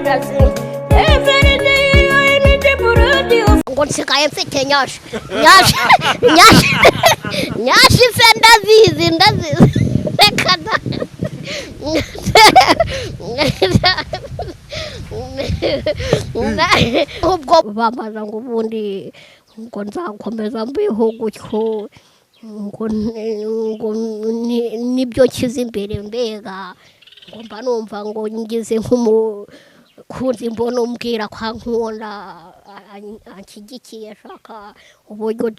Jesus. Every day I need the blood of ngo nsigaye mfite nyashi nyashi nyashi nyashi se ndazizi ndazizi reka da. Ubwo bambaza ngo ubundi ngo nzakomeza mbeho gutyo ngo ngo nibyo nshyize imbere, mbega ngo mba numva ngo ngize nk'umukunzi mbona umbwira ko ankunda, anshyigikiye, ashaka uburyo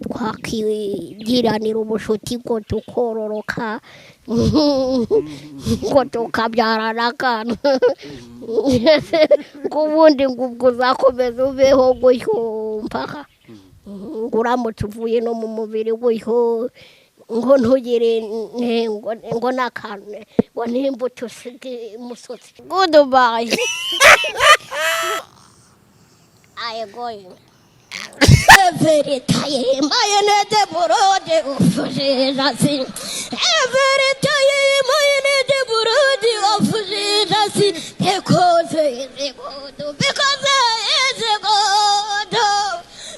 twakigiranira ubushuti ngo tukororoka ngo tukabyarana akana, ngo ubundi ngo ubwo uzakomeza ubeho gutyo mpaka ngo uramutse uvuye no mu mubiri gutyo ngo ntugire ngo n'akantu ngo n'imbuto usige imusozi. Goodbye, I going. Every time I need the blood of Jesus. Every time I need the blood of Jesus. Because it's good. Because it's good.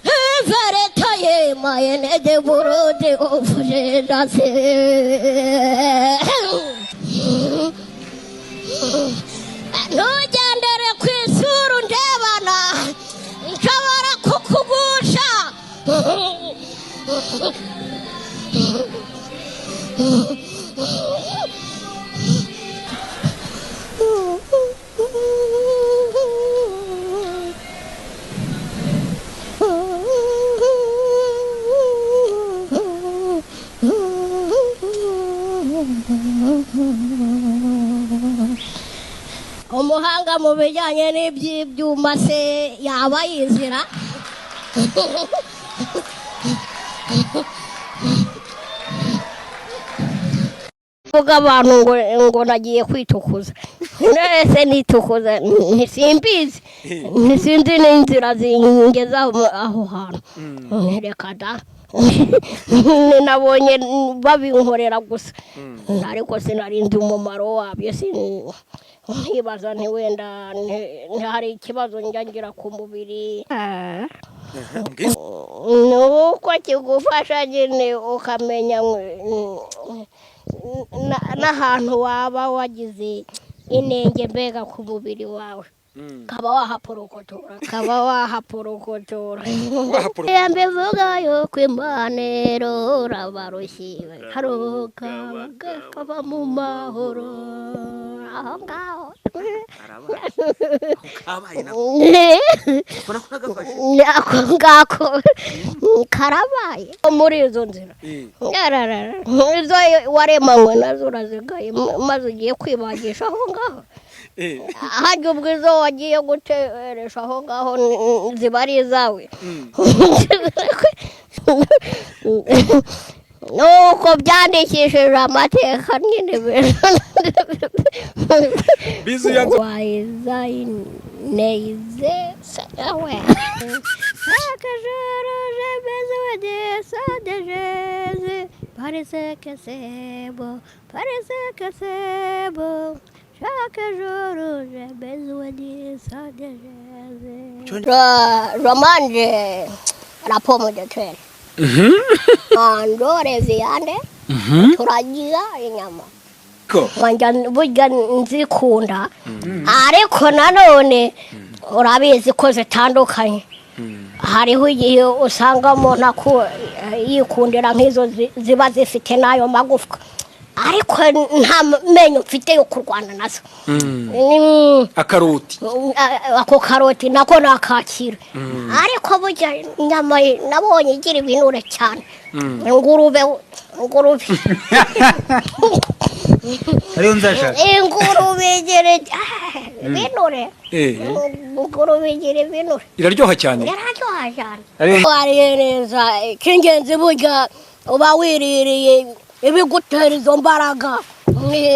Every time I need the blood of Jesus. Ntugendere ku isura undebana nshobora kukugusha. Umuhanga mu bijyanye n'iby'ibyuma se yaba yizira? Vuga abantu ngo nagiye kwitukuza, nese nitukuza ntisimbizi, ntisinzi n'inzira zingeza aho hantu. Reka da, nabonye babinkorera gusa ariko sinari nzi umumaro wabyo. Nkibaza nti wenda hari ikibazo njya ngira ku mubiri, ni uko kigufasha nyine ukamenya n'ahantu waba wagize inenge mbega ku mubiri wawe, kaba wahaporokotora, kaba wahaporokotora. Mbivuga yuko Imana irora abarushyi bakaruhuka bakaba mu mahoro aho ngaho. Kabaye nako. Ako ngako karabaye muri izo nzira. Yararara. Izo waremanywe nazo urazigaye maze ugiye kwibagisha aho ngaho. Harya ubwo izo wagiye guteresha aho ngaho ziba ari izawe? Nuko byandikishije amateka nyine. Bizu yanze. Wayizaineize sawe. Akajoro je besoin de sang de Jésus. Parce que c'est beau, parce que c'est beau. Chaque jour j'ai besoin du sang de Jésus. Je mange la pomme de terre. Andore viande, turagira inyama. Ko Wanjya burya nzikunda, ariko nanone urabizi ko zitandukanye. Hariho igihe usanga umuntu yikundira nk'izo ziba zifite n'ayo magufwa, ariko nta menyo mfite yo kurwana nazo. Akaroti. Ako karoti nako nakakira, ariko burya inyama nabonye igira ibinure cyane, ingurube, ingurube. Ariyo nzashaka. Ingurube igira ibinure. Ingurube igira ibinure. Iraryoha cyane. Yararyoha cyane. Ariyo. Wariye neza, icy'ingenzi burya uba wiririye ibigutera izo mbaraga,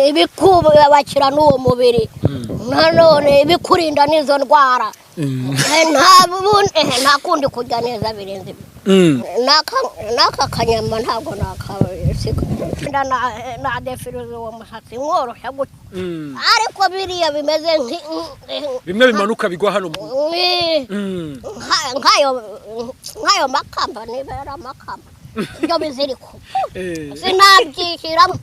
ibikubakira n'uwo mubiri, nanone ibikurinda n'izo ndwara. Nta kundi kurya neza birenze ibyo. N'aka kanyama ntabwo nakasiga, nadefiriza uwo musatsi nkoroshya gutya, ariko biriya bimeze Bimwe bimanuka bigwa hano nk'ayo makamba, niba ari amakamba, ibyo biziriko sinabyishyiramo,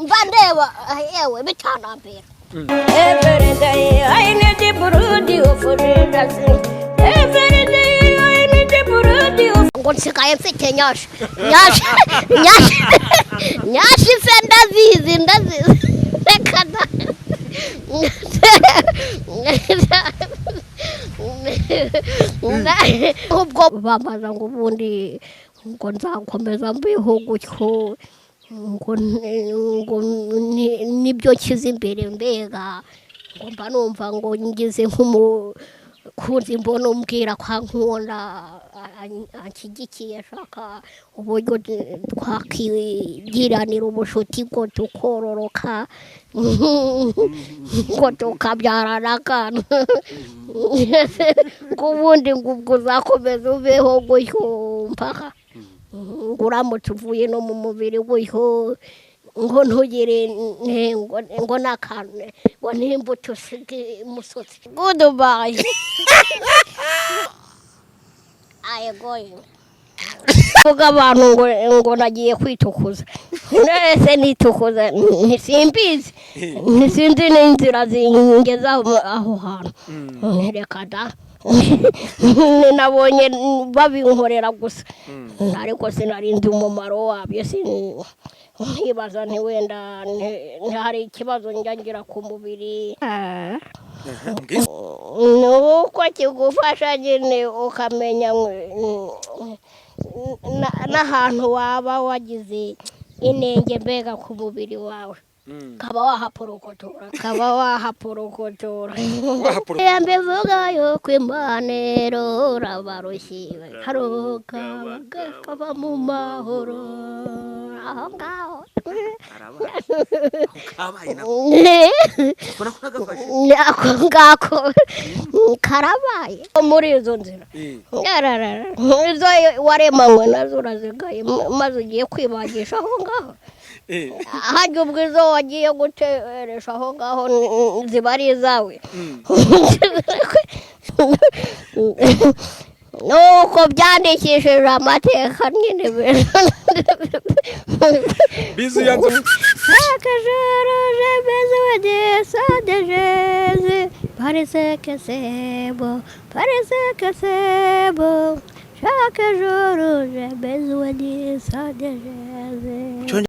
mba ndeba yewe bitanambera. Every day I need the Burundi of Every day I need the Burundi of ngo nsigaye mfite nyashi, nyashi, nyashi, nyashi se ndazizi, ndazizi, reka da. Ubwo bambaza ngo ubundi ngo nzakomeza mbiho gutyo, ngo nibyo nshyize imbere, mbega ngo mba numva ngo ngize nk'umukunzi, mbona umbwira ko ankunda, anshyigikiye, ashaka uburyo twakigiranira ubushuti, ngo tukororoka, ngo tukabyarana akana, ngo ubundi ngo ubwo uzakomeza ubeho gutyo mpaka ngo uramutse uvuye no mu mubiri gutyo, ngo ntugire ngo n'akantu, ngo n'imbuto usige imusozi. Goodbye, I going. Vuga abantu ngo nagiye kwitukuza, nese nitukuza ntisimbizi, ntisinzi n'inzira zingeza aho hantu, reka da. Nabonye babinkorera gusa, ariko sinarinzi umumaro wabyo. Nkibaza nti wenda hari ikibazo njya ngira ku mubiri. Ni uko kigufasha nyine ukamenya n'ahantu waba wagize inenge mbega ku mubiri wawe, kaba wahaporokotora, kaba wahaporokotora. Mbivuga yuko Imana irora abarushyi bakaruhuka, bakaba mu mahoro aho ngaho. Kabaye nako ubona ko nagafashe. Ako ngako karabaye muri izo nzira. Yararara, izo waremanywe nazo urazigaye, maze ugiye kwibagisha aho ngaho. Hajya ubwo izo wagiye guteresha aho ngaho ziba ari izawe, nuko byandikishije amateka nyine. Bizu yanze. Chaque jour, j'ai besoin de sang de Jésus. Parce que c'est bon, parce que c'est bon. Chaque jour, j'ai besoin du sang de Jésus.